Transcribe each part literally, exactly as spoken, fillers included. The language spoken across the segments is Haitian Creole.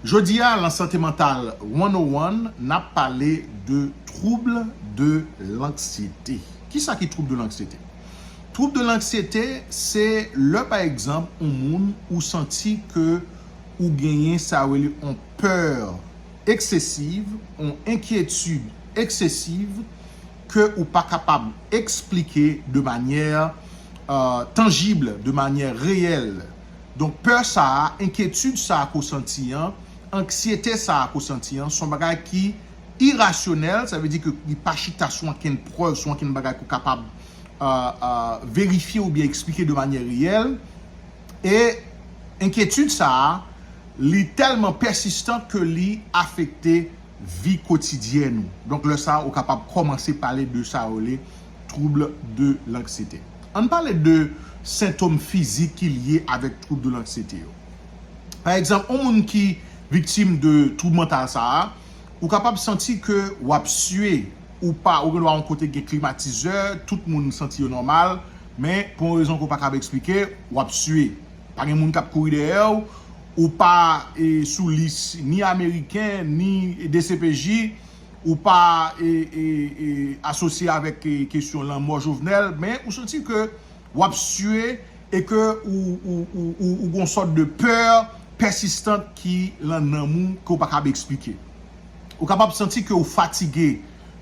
Jodi a, nan Sante Mantal one oh one, n ap pale de trouble de l'anxiété. Kisa ki trouble de l'anxiété? Trouble de l'anxiété, se lè, pa egzanp, yon moun ou santi ke ou genyen sa yo rele yon pè eksesiv, yon enkyetid eksesiv ke ou pa kapab eksplike de manyè, euh, tanjib, de manyè reyèl. Donk, pè sa a, enkyetid sa a ke w santi an, anksyete sa a ke w santi an, se yon bagay ki irasyonèl, sa vle di ke li pa chita sou ankenn prèv, sou ankenn bagay ke w kapab, euh, euh, verifye oubyen eksplike de manyè reyèl. E enkyetid sa a, li tèlman pèsistan ke li afekte vi kotidyèn ou. Donk, lè sa a, ou kapab kòmanse pale de sa yo rele trouble de l'anxiété. Ann pale de sentòm fizik ki lye avèk trouble de l'anxiété yo. Pa egzanp, yon moun ki viktim de trouble mantal sa a, ou kapab santi ke w ap swe, ou pa, ou gen dwa yon kote gen klimatizè, tout moun santi yo nòmal, men pou yon rezon ke w pa kab eksplike, w ap swe. Pa gen moun k ap kouri dèyè w, ou pa, e, sou lis ni ameriken, ni D C P J, ou pa, e, e, e, asosye avèk, e, kesyon lanmò Jovenel, men ou santi ke w ap swe e ke ou, ou, ou, ou, ou gon sòt de pè pèsistan ki lan nanm ou ke w pa kab eksplike. Ou kapab santi ke w fatige,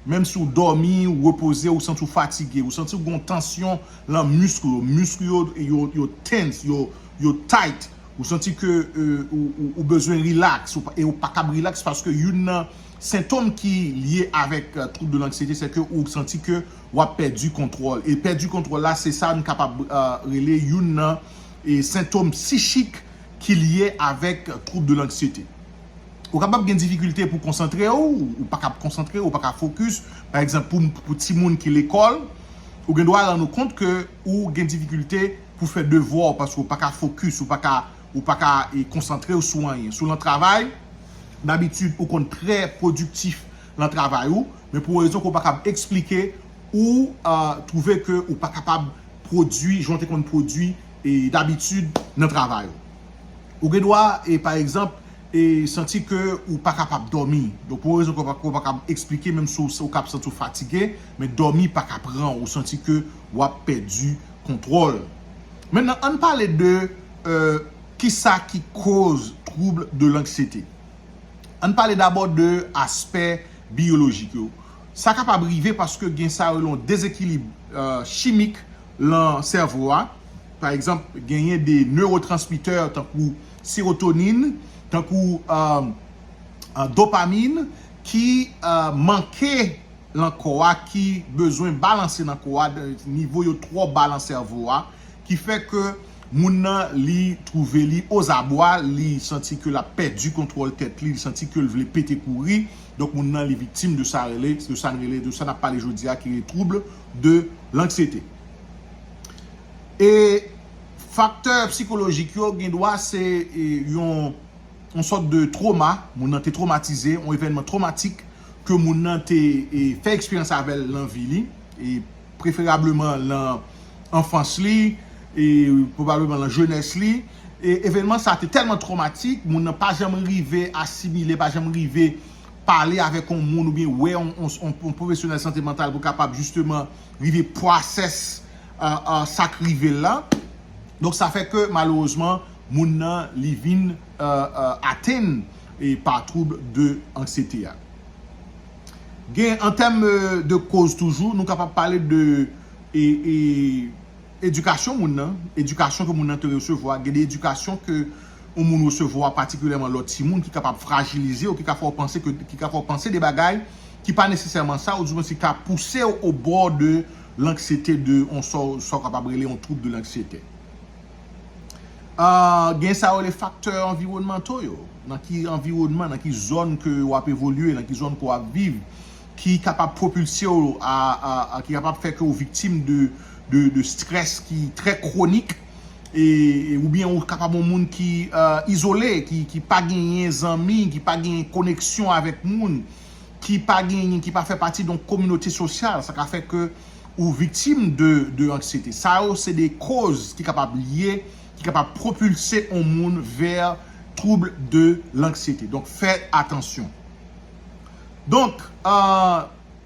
menm si w dòmi, w repoze, ou santi w fatige, ou santi w gon tansyon lan misk ou yo, misk ou yo, yo, yo tense, yo, yo tight, ou santi ke, euh, ou, ou, ou bezwen relax, ou pa, e ou pa kab relax paske youn nan sentòm ki lye avèk, euh, trouble de l'anxiété, se ke ou santi ke w ap pèdi kontwòl. E pèdi kontwòl la, se sa n kapab, euh, rele youn nan, e, sentòm sichik ki lye avèk trouble de l'anxiété. Ou kapab gen difikilte pou konsantre w, ou pa kab konsantre, ou pa ka fokis. Pa egzanp, pou, pou timoun ki lekòl, ou gen dwa rann ou kont ke ou gen difikilte pou fè devwa w paske ou pa ka fokis, ou pa ka, ou pa ka, e, konsantre w sou anyen. Si w lan travay, dabitid ou konn trè pwodiktif lan travay ou, men pou yon rezon ke w pa kab eksplike, ou, euh, twouve ke ou pa kapab pwodui jan w te konn pwodui, e, dabitid nan travay ou. Ou gen dwa, e, pa egzanp, e, santi ke ou pa kapab dòmi. Donk, pou yon rezon ke w pa, ke w pa kab eksplike, menm si w, ou kab santi w fatige, men dòmi pa ka pran w, ou santi ke w ap pèdi kontwòl. Mentnan, ann pale de, euh, kisa ki koz trouble de l'anxiété. Ann pale dabò de aspè biyolojik yo. Sa kapab rive paske gen sa yo rele yon dezekilib, euh, chimik lan sèvo a. Pa egzanp, genyen de newotransmitè tankou sewotonin, tankou, euh, euh, dopamin ki, euh, manke lan kò a, ki bezwen balanse nan kò a, nivo yo twò ba lan sèvo a, ki fè ke moun nan li twouve li ozabwa, li santi ke l ap pèdi kontwòl tèt li, li santi ke l vle pete kouri. Donk moun nan li viktim de sa rele, de sa n rele, de sa n ap pale jodi a ki rele trouble de l'anxiété. E faktè sikolojik yo gen dwa se, e, yon yon sòt de twoma, moun nan te twomatize, yon evènman twomatik ke moun nan te, e, fè eksperyans avè l lan vi li, e preferableman lan anfans li, e pwobableman lan jenès li. E evènman sa te tèlman twomatik, moun nan pa janm rive asimile, pa janm rive pale avèk yon moun oubyen wè yon, yon, yon, yon pwofesyonèl sante mantal pou kapab jisteman rive pwosès, euh, euh, sa k rive l la. Donk, sa fè ke, malerezman, moun nan, li vin, euh, euh, atenn, e, pa trouble de anxiété a. Gen, an tèm, euh, de koz toujou, nou kapab pale de, e, e, edikasyon moun nan, edikasyon ke moun nan te resevwa, gen de edikasyon ke yon moun resevwa, patikilyèman lòt timoun, ki kapab frajilize w, ki ka fè w panse ke, ki ka fè w panse de bagay ki pa nesesèman sa, oudimwens ki ka pouse w obò de lanksiyete, de yon sa, sa w kapab rele yon trouble de l'anxiété. Ah, gen sa yo rele faktè anviwònmanto yo. Nan ki anviwònman, nan ki zòn ke w ap evolye, nan ki zòn ke w ap viv, ki kapab pwopilse w a, a, a, ki kapab fè ke w viktim de, de, de strès ki trè kwonik, e, e, oubyen w kapab yon moun ki, euh, izole, ki, ki pa genyen zanmi, ki pa genyen koneksyon avèk moun, ki pa genyen, ki pa fè pati de yon kominote sosyal, sa ka fè ke ou viktim de, de anksiyete. Sa yo, se de koz ki kapab lye, ki kapab pwopilse yon moun vè trouble de l'anxiété. Donk, fè atansyon. Donk, euh,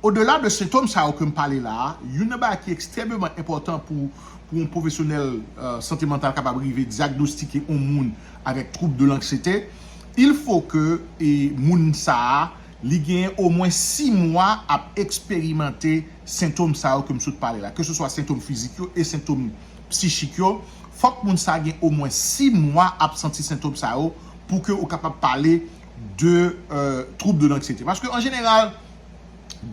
odela de sentòm sa yo ke m pale la a, youn nan bagay ki ekstrèmeman enpòtan pou, pou yon pwofesyonèl, euh, sante mantal kapab rive dyagnostike yon moun avèk trouble de l'anxiété, il faut que, e, moun sa a, li genyen omwen sis mwa ap eksperimante sentòm sa yo ke m sot pale la, ke se swa sentòm fizik yo e sentòm psichik yo, fòk moun sa gen omwen sis mwa ap santi sentòm sa yo pou ke ou kapab pale de, euh, trouble de l'anxiété. Paske an jeneral,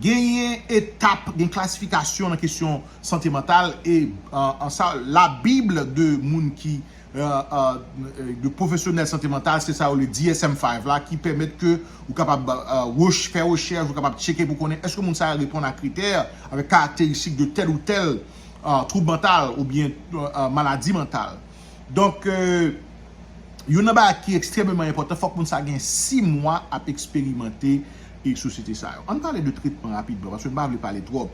genyen etap, gen klasifikasyon nan kesyon sante mantal e, euh, an sa, la Bible de moun ki, euh, euh, de pwofesyonèl sante mantal, se sa yo le D S M five la, ki pèmèt ke ou kapab, euh, wech-, fè rechèch, ou kapab tcheke pou konnen èske moun sa a reponn a kritè avèk karakteristik de tèl ou tèl, euh, twoub mantal oubyen, euh, maladi mantal. Donk, euh, youn nan bagay ki ekstrèmeman enpòtan, fòk moun sa gen sis mwa ap eksperimante e sosyete sa yo. Ann pale de tretman rapidman, paske m pa vle pale twòp.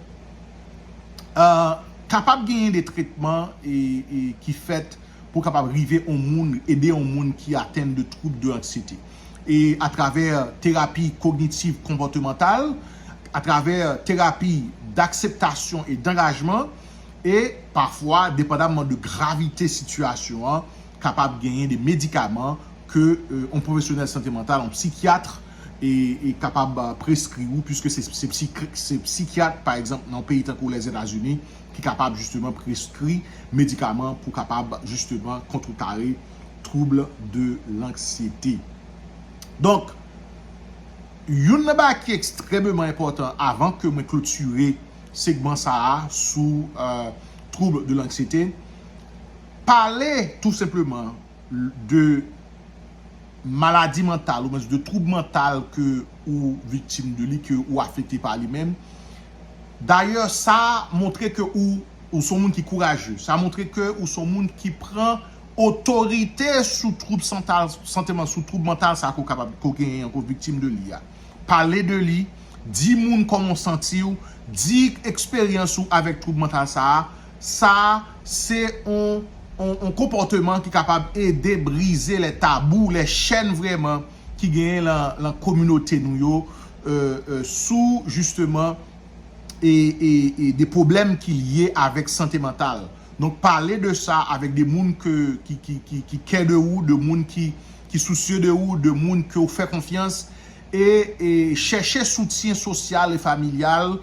Euh, kapab genyen de tretman e, e ki fèt pou kapab rive yon moun, ede yon moun ki atenn de trouble de l'anxiété. E atravè terapi kognitiv konpòtemantal, atravè terapi d'akseptasyon e d'angajman, e pafwa, depandamman de gravite sitiyasyon an, kapab genyen de medikaman ke, euh, yon pwofesyonèl sante mantal, yon psikyat, e, e kapab, euh, preskri ou, puiske se, se psik-, se psikyat, pa egzanp, nan yon peyi tankou Lèzetazini, ki kapab jisteman preskri medikaman pou kapab jisteman kontrekare trouble de l'anxiété. Donk, youn nan bagay ki ekstrèmeman enpòtan avan ke mwen klotire segman sa a sou, euh, trouble de l'anxiété, pale tou senpleman de maladi mantal, ou mwen de twoub mantal ke ou viktim de li, ke ou afekte pa li menm. Dayè, sa montre ke ou, ou se yon moun ki kouraje. Sa montre ke ou se yon moun ki pran otorite sou twoub santal, santiman, sou twoub mantal sa ke w kapab, ke w genyen an, ke w viktim de li a. Pale de li, di moun kòman w santi w, di eksperyans ou avèk twoub mantal sa a. Sa a, se yon, yon, yon konpòteman ki kapab ede brize lè tabou, lè chèn vrèman ki genyen lan, lan kominote nou yo, euh, euh, sou, jisteman, e, e, e de pwoblèm ki lye avèk sante mantal. Donk, pale de sa avèk de moun ke, ki, ki, ki, ki care de ou, de moun ki, ki sousye de ou, de moun ke w fè konfyans, e, e chèche soutyen sosyal e familyal.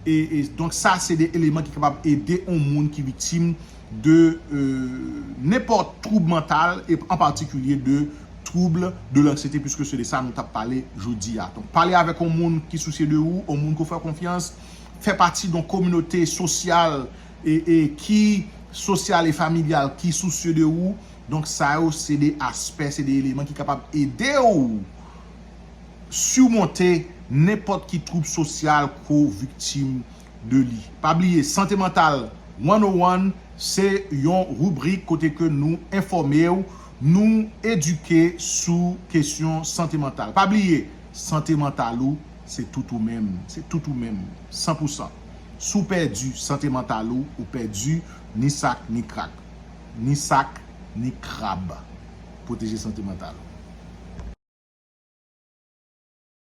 E, e donk, sa se de eleman ki kapab ede yon moun ki viktim de, euh, nenpòt twoub mantal, e an patikilye de trouble de l'anxiété, puiske se de sa nou t ap pale jodi a. Donk, pale avèk yon moun ki sousye de ou, yon moun ke w fè konfyans, fè pati de yon kominote sosyal e, e ki sosyal e familyal ki sousye de ou. Donk, sa yo se de aspè, se de eleman ki kapab ede w simonte nenpòt ki twoub sosyal ke w viktim de li. Pa bliye, Sante Mantal one oh one se yon ribrik kote ke nou enfòme w, nou edike sou kesyon sante mantal. Pa bliye, sante mantal ou, se tout ou menm. Se tout ou menm, san pou san. Si w pèdi sante mantal ou, ou pèdi ni sak, ni krak. Ni sak, ni krab. Pwoteje sante mantal ou.